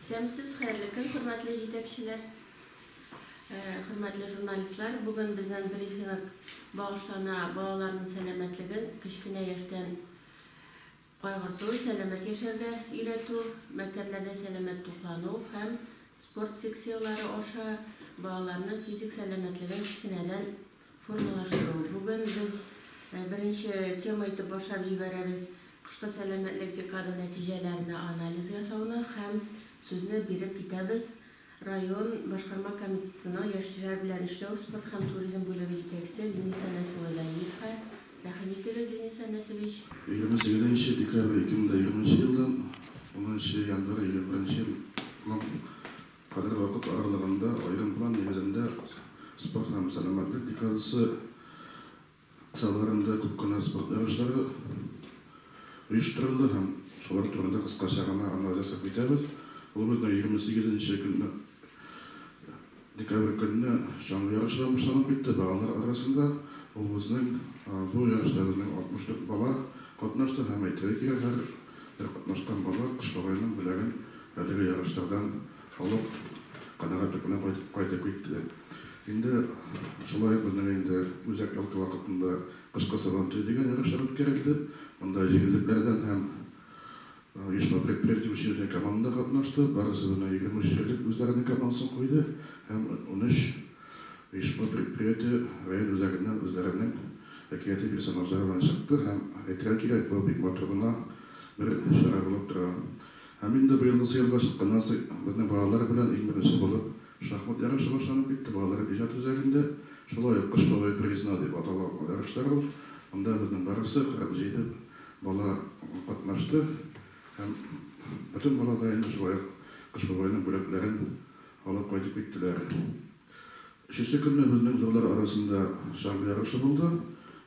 Исәнмесез, хәерле көн, хөрмәтле җитәкчеләр, хөрмәтле журналистлар. Бүген безнең брифинг багышлана балаларның сәламәтлеген кечкенә яшьтән кайгырту, сәламәт яшәргә өйрәтү, мәктәпләрдә сәламәт туклану һәм спорт секцияләре аша балаларның физик сәламәтлеген кечкенәдән формалаштыру. Бүген без беренче тема итеп башлап җибәрәбез кышкы сәламәтлек декада нәтиҗәләренә анализ ясауны һәм сүзне биреп китәбез район башкарма комитетының яшьләр белән эшләү, спорт һәм туризм бүлеге җитәкчесе Денис Әнәс улы Галиевка. Рәхим итегез, Денис Әнәсович. 28 декабрь 2020 елдан 10 январь 21 елның кадәр вакыт аралыгында аерым план нигезендә спорт һәм сәламәтлек декадасы кысаларында күп кенә спорт ярышлары оештырылды һәм шулар турында кыскача гына анализ ясап китәбез. Ул безнең 28 көнне декабрь көнне чаңгы ярышы белән башланып китте. Балалар арасында ул безнең бу ярышта безнең 64 бала катнашты һәм әйтергә кирәк, һәр бер катнашкан бала Кыш бабайның бүләген әлеге ярышлардан алып канәгатьлек белән кайтып китте. Инде шулай ук безнең инде үзәк елкы вакытында кышкы Сабантуй дигән ярышлар үткәрелде. Монда җирлекләрдән һәм оешма предприятие учреждение команда катнашты. Барысы безнең 23 җирлек үзләренең командасын куйды һәм 13 оешма предприятие район үзәгеннән үзләренең әкияти персонажлары белән чыкты һәм әйтергә кирәк, бу бик матур гына бер чара булып тора. Һәм инде быелгысы елга чыкканнан соң безнең балалар белән иң беренче булып шахмат ярышы башланып китте. Балалар иҗат үзәгендә шулай ук Кыш бабай призына дип атала ярышлар ул. Монда безнең барысы 47 бала катнашты һәм бөтен бала да инде шулай ук Кыш бабайның бүләкләрен алып кайтып киттеләр. Өченче көнне безнең зурлар арасында чаңгы ярышы булды.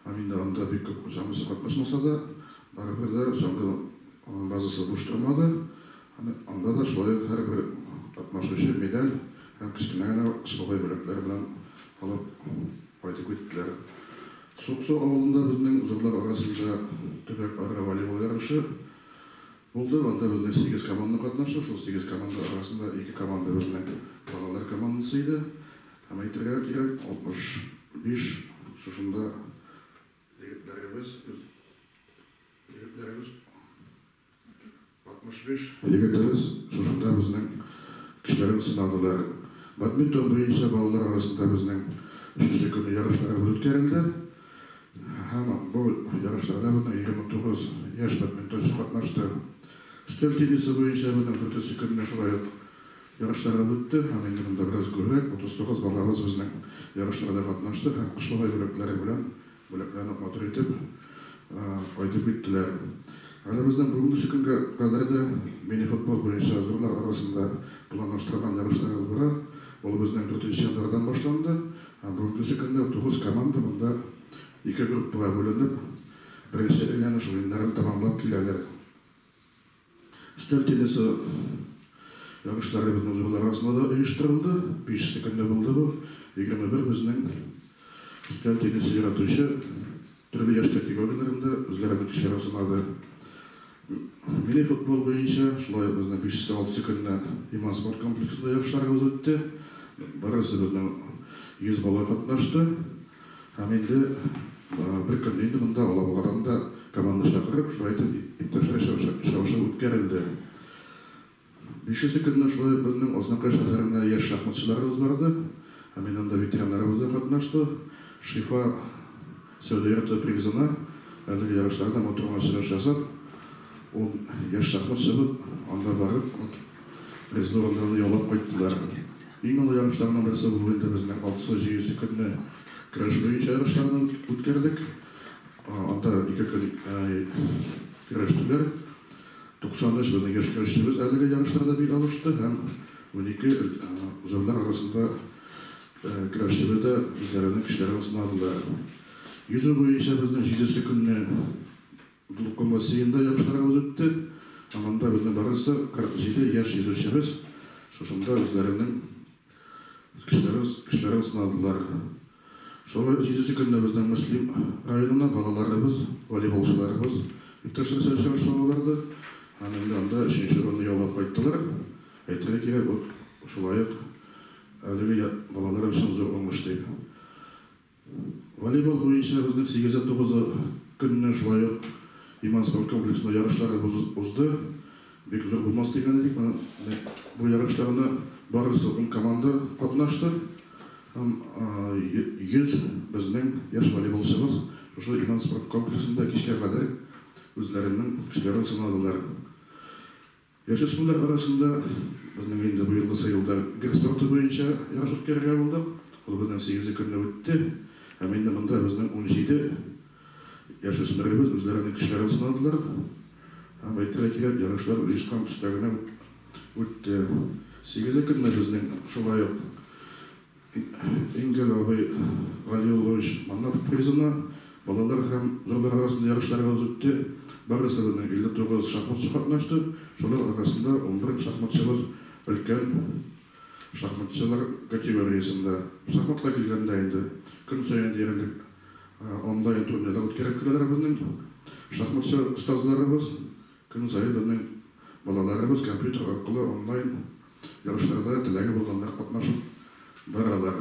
Һәм инде анда бик күп чаңгычы катнашмаса да, барыбер дә чаңгы базасы буш тормады. Һәм анда да шулай ук һәрбер катнашучы медаль һәм кечкенә генә Кыш бабай бүләкләре белән алып кайтып киттеләр. Суксу авылында безнең зурлар арасында төбәк-ара волейбол ярышы булды. Анда безнең 8 команда катнашты. Шул 8 команда арасында 2 команда безнең балалар командасы иде. Һәм әйтергә кирәк, 65 шушында егетләребез 65 егетебез шушында безнең көчләрен сынадылар. Бадминтон буенча балалар арасында безнең өченче көнне ярышларыбыз үткәрелде. Һәм бу ярышларда безнең 29 яшь бадминтончы катнашты. Өстәл теннисы буенча безнең дүртенче көнне шулай ук ярышлары үтте. Һәм инде монда бераз күбрәк 39 балабыз безнең ярышларда катнашты һәм Кыш бабай бүләкләре белән бүләкләрне матур итеп кайтып киттеләр. Әле безнең бүгенге көнгә кадәр дә мини-футбол буенча зурлар арасында планлаштырылган ярышлар бара. Ул безнең 4 январьдан башланды. Һәм бүгенге көндә 9 команда монда ике группага бүленеп, беренче әйләнеш уеннарын тәмамлап киләләр. Өстәл теннисы ярышлары безнең зурлар арасында да оештырылды. 5 көндә булды бу. 21 безнең өстәл теннисы яратучы төрле яшь категорияләрендә үзләренең көчләрен сынады. Мини-футбол буенча шулай ук безнең 5-6 көнне Иман спорт комплексында ярышларыбыз үтте. Барысы безнең 100 бала катнашты. Һәм инде бер көнне инде монда Алабугадан да команда чакырып, шулай итеп иптәшләр чыгышы үткәрелде. 500 көнне шулай ук безнең Азнакай шәһәренә яшь шахматчыларыбыз барды. Һәм инде анда ветераннарыбыз да катнашты. Шифа сәүдә йорты призына әлеге ярышларда матур гына чыгыш ясап, ун яшь шахматчыбыз анда барып, призлы урыннарны яулап кайттылар. Иң олы ярышларның берсе булды инде безнең 6-7 көнне көрәш буенча ярышларны үткәрдек. Анда ике көн көрәштеләр. 93 безнең яшь көрәшчебез әлеге ярышларда бил алышты һәм 12 зурлар арасында көрәшчебез дә үзләренең көчләрен сынадылар. Йөзү буенча безнең 7 көнне Дулкын бассейнында ярышларыбыз үтте. Һәм анда безнең барысы 47 яшь йөзүчебез шушында үзләренең көчләрен сынадылар. Шулай 7 көнне безнең Мөслим районына балаларыбыз, волейболчыларыбыз иптәшләрчә очрашуга барды. Һәм инде анда 3 урынны яулап кайттылар. Әйтергә кирәк, бу шулай ук әлеге балалар өчен зур уңыш дип. Волейбол буенча безнең 8-9 көнне шулай ук Иман спорт комплексында ярышларыбыз узды. Бик зур булмас дигән идек. Бу ярышларны барысы 10 команда катнашты. Һәм 100 безнең яшь волейболчыбыз шушы Иман спорт комплексында кичкә кадәр үзләренең көчләрен сынадылар. Яшүсмерләр арасында безнең инде быелгысы елда гер спорты буенча ярыш үткәрергә булдык. Ул безнең 8 көнне үтте. Һәм инде монда безнең 17 яшүсмеребез үзләренең көчләрен сынадылар. Һәм әйтергә кирәк, ярышлар оешкан төстә генә үтте. 8 көнне безнең шулай ук Ингел абый Галиуллович Маннапов призына балалар һәм зурлар арасында ярышларыбыз үтте. Барысы безнең 59 шахматчы катнашты. Шулар арасында 11 шахматчыбыз өлкән шахматчылар категориясендә. Шахматка килгәндә инде көн саен диярлек онлайн турнирлар үткәреп киләләр безнең шахматчы остазларыбыз. Көн саен безнең балаларыбыз компьютер аркылы онлайн ярышларда теләге булганнар катнашып баралар.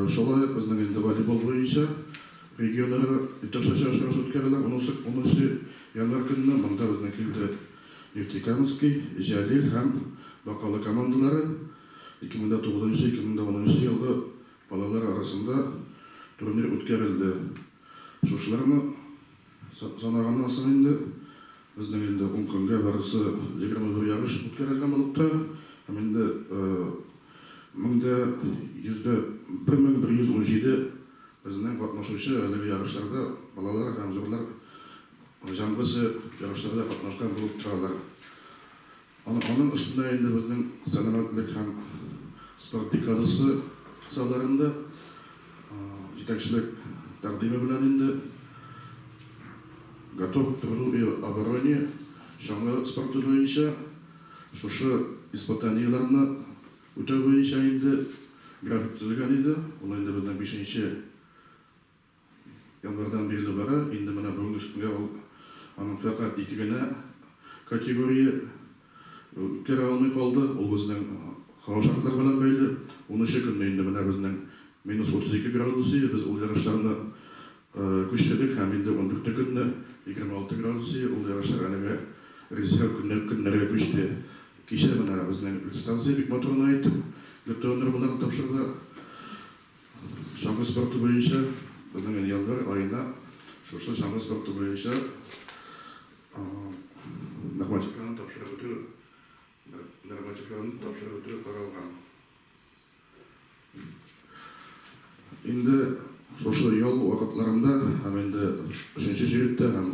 Шулай ук безнең инде волейбол буенча регионара итәкче очрашу үткәрелә. 10 январь көнне монда безнең килде Нефтекамский, Җәлил һәм Бакалы командалары 2009-2010 елгы балалар арасында турнир үткәрелде. Шушыларны санаганнан соң инде безнең инде 10 көнгә барысы 21 ярыш үткәрелгән булып тора. Һәм инде 1117 безнең катнашучы әлеге ярышларда балалар һәм зурлар җәмгысе ярышларда катнашкан булып торалар. Аның өстенә инде безнең сәламәтлек һәм спорт декадасы кысаларында җитәкчелек тәкъдиме белән инде готов к труду и обороне чаңгы спорты буенча шушы испытаниеләрне үтәү буенча инде график төзелгән иде. Ул инде безнең 5 январьдан бирле бара. Инде менә бүгенге көнгә ул аның фәкать 2 генә категория үткәрә алмый калды. Ул безнең һава шартлары белән бәйле. 13 көнне инде менә безнең минус 32 градус иде. Без ул ярышларны күчердек һәм инде 14 көнне 26 градус иде. Ул ярышлар әлегә резерв көннәргә күчте. Кичә менә безнең станция бик матур гына итеп ГТО нормаларын тапшырды. Чаңгы спорты буенча безнең январь аена шушы чаңгы спорты буенча нормативларын тапшырып үтү каралган. Инде шушы ял вакытларында һәм инде 3-нче чиректә һәм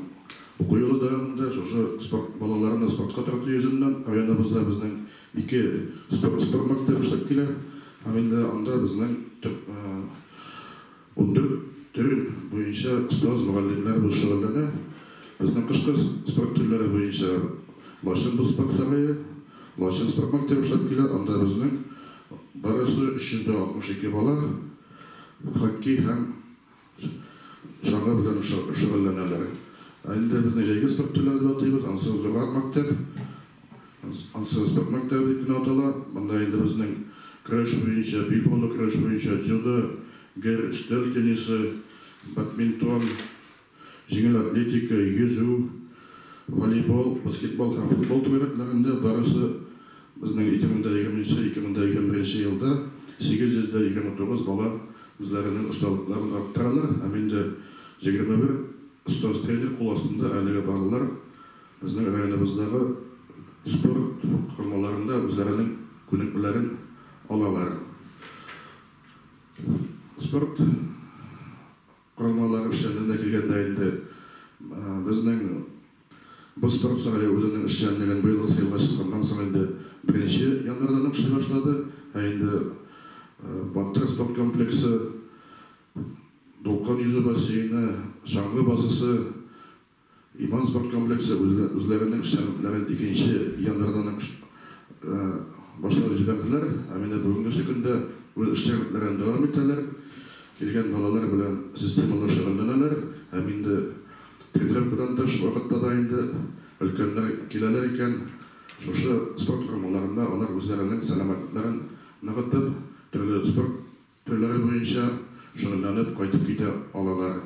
уку елы дәвамында шушы спорт балаларны спортка тарту йөзеннән районыбызда безнең 2 спорт мәктәбе эшләп килә. Һәм инде анда безнең 14 төр буенча остаз мөгаллимнәр шөгыльләнә. Безнең кышкы спорт төрләре буенча Лачын спорт сарае, Лачын спорт мәктәбе эшләп килә. Анда безнең барысы 362 бала хоккей һәм чаңгы белән шөгыльләнәләр. Инде безнең җәйге спорт төрләре дип атыйбыз. Ансы зуррак мәктәп, ансы спорт мәктәбе дип кенә атала. Монда инде безнең көрәш буенча, билбаулы көрәш буенча, дзюдо, гер, өстәл теннисы, бадминтон, җиңел атлетика, йөзү, волейбол, баскетбол һәм футбол түгәрәкләрендә барысы безнең 2020-2021 елда 829 бала үзләренең осталыкларын арттыралар. Һәм инде 21 остаз тренер кул астында әлеге балалар безнең районыбыздагы спорт корылмаларында үзләренең күнекмәләрен алалар. Спорт корылмалары эшчәнлегенә килгәндә инде безнең бу спорт сарае үзенең эшчәнлеген быелгы елга чыкканнан соң инде 1 январьдан ук эшли башлады. Ә инде Батыр спорт комплексы, Дулкын йөзү бассейны, чаңгы базасы, Иман спорт комплексы үзләренең эшчәнлекләрен 2 январьдан ук башлап җибәрделәр. Ә менә бүгенге көндә үз эшчәнлекләрен дәвам итәләр. Килгән балалар белән системалы шөгыльләнәләр. Һәм инде тренировкадан тыш вакытта да инде өлкәннәр киләләр икән, шушы спорт корылмаларында алар үзләренең сәламәтлекләрен ныгытып, төрле спорт төрләре буенча шөгыльләнеп кайтып китә алалар.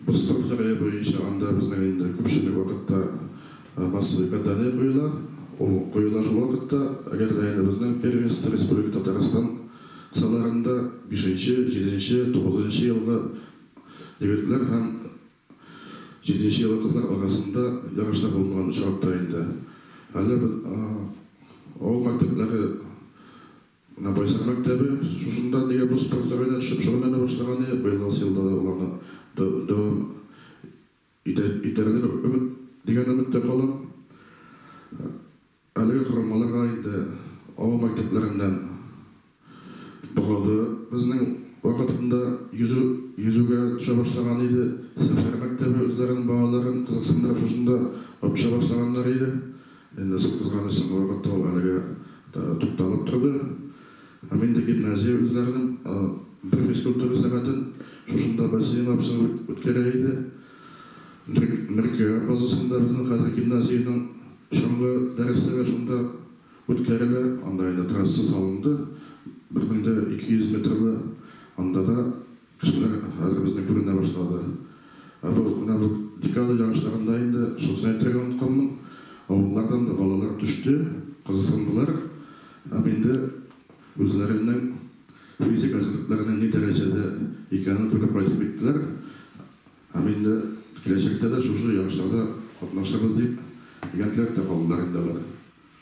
Бу спорт сарае буенча анда безнең инде күпчелек вакытта массовый катание куела. Ул куела шул вакытта, әгәр дә инде безнең первенство Республика Татарстан кысаларында 5-нче, 7-нче, 9-нчы елгы егетләр һәм 7-нче елгы кызлар арасында ярышлар булмаган очракта инде. Әле авыл мәктәпләре, менә Байсар мәктәбе шушында нигә бу спорт сараена төшеп шөгыльләнә башлаган иде, быелгы елда да ул аны дәвам итәр дип өмет дигән өметтә калам. Әлеге корылмаларга инде авыл мәктәпләреннән Богады безнең вакытында йөзүгә төшә башлаган иде. Сәфәр мәктәбе үзләренең балаларын кызыксындырып шушында алып төшә башлаганнар иде. Инде кызганыч, соңгы вакытта ул әлегә тукталып торды. Һәм инде гимназия үзләренең бер физкультура сәгатен шушында бассейнга чыгып үткәрә иде. Нөркә базасында безнең хәзер гимназиянең чаңгы дәресләре шунда үткәрелә. Анда инде трасса салынды. 1200 метрлы, анда да кешеләр хәзер безнең күренә башлады. Ә бу менә бу декада ярышларында инде шунысын әйтергә онытканмын. Авыллардан да балалар төште, кызыксындылар. Һәм инде үзләренең физик әзерлекләренең ни дәрәҗәдә икәнен күреп кайтып киттеләр. Һәм инде киләчәктә дә шушы ярышларда катнашырбыз дип дигән теләктә калдылар инде алар.